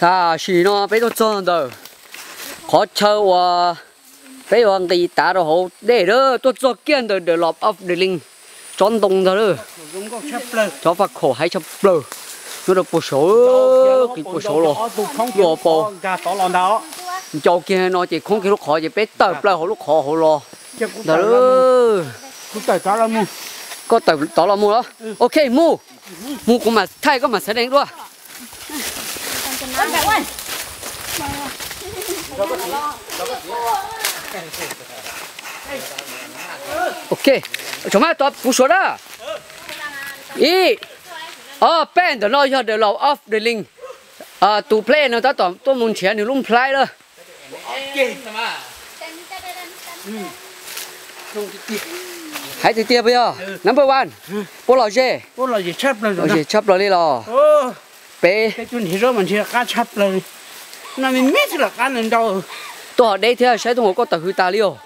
Tam sim no peb tuaj txog ntawm qhov chaw uas peb yuav nqis tav rau hauv dej lawm, tuaj txog kiag ntawm The Lord of the Ring tsob ntoo ntag lawm. Cov faj khaum haib tshaj plaws, nyob rau puag saud, qis puag saud los, dua paus. Ncau kiag no ces khoob kiag lub qhov ces peb tawm plaws hauv lub qhov hauv los ntag lawm. Koj tawm tod los mus los? Ok, mus, mus kuv mam thaij koj mam xav deev dua. Ok, tsom maj tod puv suav na. Ib, ob, peb, ntawm no yog The Lord of the Ring. Tus player no tab tom tuaj mus nrhiav nws lub nplhaib lawm. Hais tiag tiag puas yog number one? Puab lom zem, lom zem tshaj plaws li los? Peb tuaj ho deb thiab saib tuaj nkaus koj tawm hws tas li os.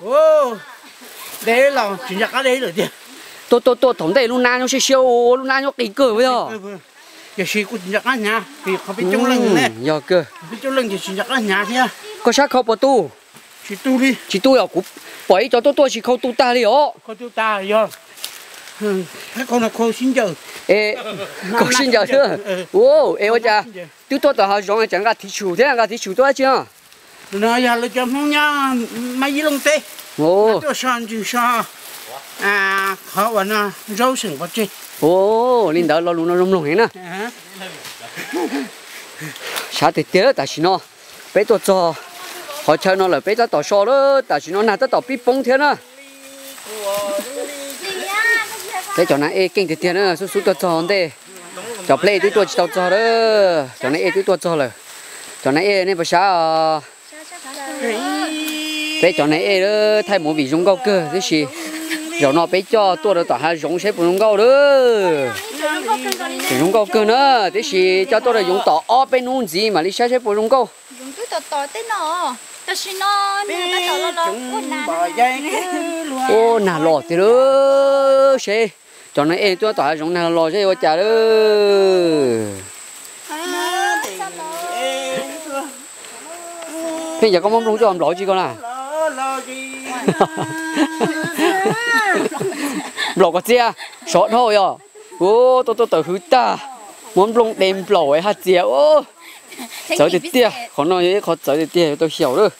Tuaj tuaj tuaj thaum ntej lub nab nyob siab siab ua lub nab nyob qis kawg puas yog? Tiam sis kuv tsis nco qab hnyav, yog kawg. Koj sab khau puas tu? Tsis tu yom, kuv pom ib cov tuaj tuaj tsis khau tu tag li os. Khau sib ncaws. Ua, es ua cas twb tuaj tom hav zoov es nqa thiv tshum thiab, nqa thiv tshum tuaj dab tsi no? Yog lawv cov Hmoob nyob Mab Yib Looj teb, tuaj so ntsws so qhov uas no zaub seem pov tseg. Li ntawd lo lus no zoo mloog heev na. Sab tiag tiag tam sim no peb tuaj txog qhov chaw no lawm, peb tab tom so lawm, tam sim no nag tab tom pib poob thiab na. Peb cov nas ej keej tiag tiag na, xub xub tuaj txog ntej. Cov pleb twb tuaj tsis tau txog lawm, cov nas ej twb tuaj txog lawm. Cov nas ej nej puas sab os? Peb cov nas ej thaij movie zoo nkauj kawg tib si. Zaum no peb coj tuaj rau tom hav zoov saib puas zoo nkauj lawm. Tseem zoo nkauj kawg na, tib si coj tuaj rau yoov tom ob peb hnub ntxiv mam li saib saib puas zoo nkauj. Ua nag los tiag lawm seb, cov nas ej tuaj tom hav zoov nag los los seb ua cas lawm. Pheej cas koj muab nplooj coj nplaum tsis koj na? Nplaum koj txiaj, sov dhau yog. Ua tuaj tuaj tawm hws tag, muab nplooj de nplaum haj txias. Txawv tiag tiag, qhov no yog ib qho txawv tiag tiag yuav tau xyaum lawm.